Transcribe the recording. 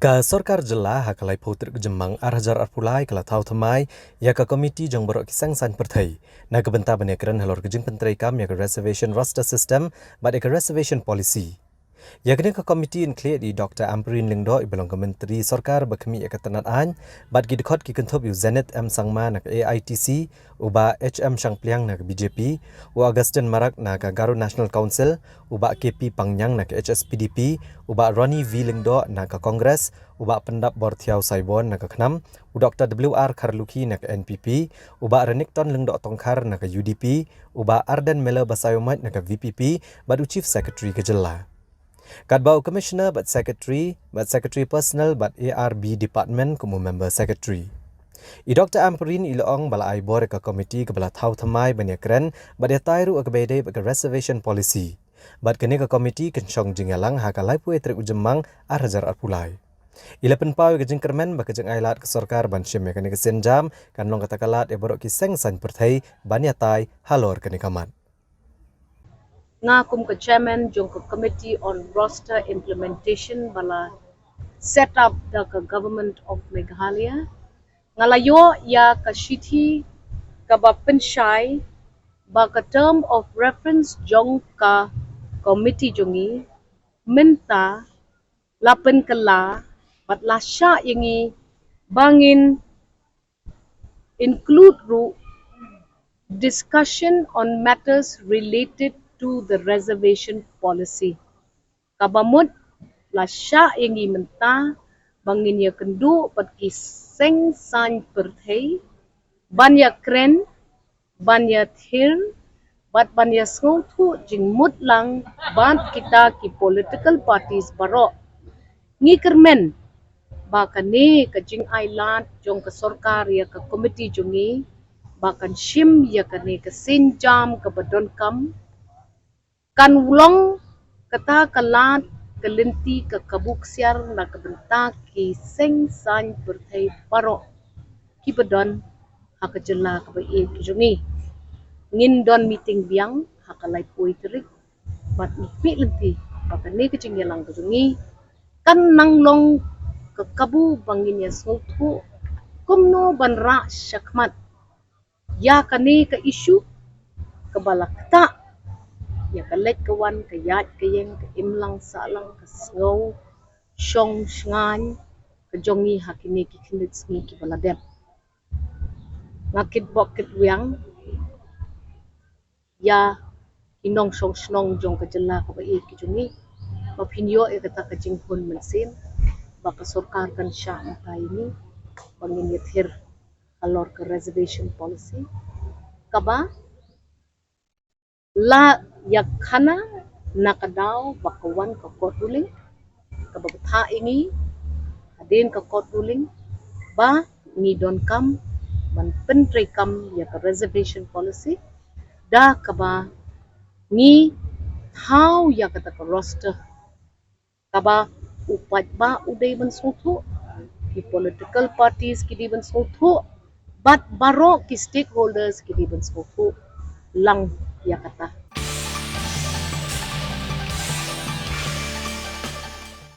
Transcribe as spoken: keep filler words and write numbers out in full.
Ka Sorkar Jylla ha ka laiphew tarik u Jymmang ar hajar arphew lai ka la thaw thymmai ïa ka komiti jong baroh ki seng saiñ pyrthei na ka bynta ban ïakren halor ka jingpyntreikam ïa ka reservation roster system bad ïa ka reservation policy. Ïa kane ka komiti yn khlieh da i Doktor Ampareen Lyngdoh, i ba long ka Myntri Sorkar ba khmih ïa ka tnat aiñ, bad ki dkhot ki kynthup ïa u Zenith M Sangma na ka A I T C, u Bah H M Shangpliang na ka B J P, u Augustine Marak na ka Garo National Council, u Bah K P Pangñiang na ka H S P D P, u Bah Ronnie V Lyngdoh na ka Congress, u Bah Pyndap Borthiaw Saibon na ka KHNAM, u Doktor W R Kharlukhi na ka N P P, u Bah Renikton Lyngdoh Tongkhar na ka U D P, u Bah Ardent Miller Basaiawmoit na ka V P P, bad u Chief Secretary ka Jylla. Katba u Commissioner bad Secretary, bad Secretary Personnel bad A R B Department kum u Member Secretary. I Doktor Ampareen i la ong ba la ai bor ïa ka komiti kaba la thaw thymmai ban ïakren bad ïatai ruh ïa kaba ïadei bad ka reservation policy. Bad kane ka komiti kan shong jingïalang ha ka laiphew tarik u Jymmang ar hajar arphew lai. I la pynpaw ïa ka jingkyrmen ba ka jingailad ka sorkar ban shim ïa kane ka sienjam kan long kata ka lad ïa baroh ki seng saiñ pyrthei ban ïatai halor kane ka mat. Nga kum ka chairman jong ka Committee on Roster Implementation ba la set up da ka Government of Meghalaya, nga la ïoh ïa ka shithi kaba pynshai ba ka term of reference jong ka committee jong ngi mynta la pynkylla bad la shah ïa ngi ba ngin include ruh discussion on matters related to the reservation policy. Kaba mut la shah ïa ngi mynta ba ngin ïakynduh bad ki seng saiñ pyrthei ban ïakren, ban ïathir bad ban ïasngewthuh jingmut lang bad kita ki political parties baroh. Ngi kyrmen ba kane ka jingailad jong ka sorkar ïa ka komiti jong ngi ba kan shim ïa kane ka sienjam kaba donkam kan long kata ka lad ka lynti ka kabu ksiar na ka bynta ki seng saiñ pyrthei baroh kiba don ha ka jylla kaba ïeit ka jong ngi. Ngin don meeting biang ha ka laiphew tarik bad ngi khmih lynti ba kane ka jingïalang ka jong ngi kan nang long ka kabu ba ngin ïasngewthuh kumno ban rah shakhmat ïa kane ka issue kaba la ktah ïa ka leit ka wan, ka ïaid ka ïeng, ka imlang sahlang, ka sngew shong shngaiñ ka jong ngi ha kine ki khyndiat sngi kiba la dep. Nga kitbok kitwiang ïa ki nongshong shnong jong ka jylla kaba ïeit ka jong ngi ba phin ïoh ïa kata ka jinghun mynsiem ba ka sorkar kan shah mynta ïa ngi ba ngin ïathir halor ka reservation policy kaba la ïakhana na ka daw ba ka wan ka court ruling kaba bthah ïa ngi hadien ka court ruling ba ngi donkam ban pyntreikam ïa ka reservation policy da kaba ngi thaw ïa kata ka roster kaba u paidbah u dei ban sngewthuh, ki political parties ki dei ban sngewthuh bad baroh ki stakeholders ki dei ban sngewthuh lang ïa kata.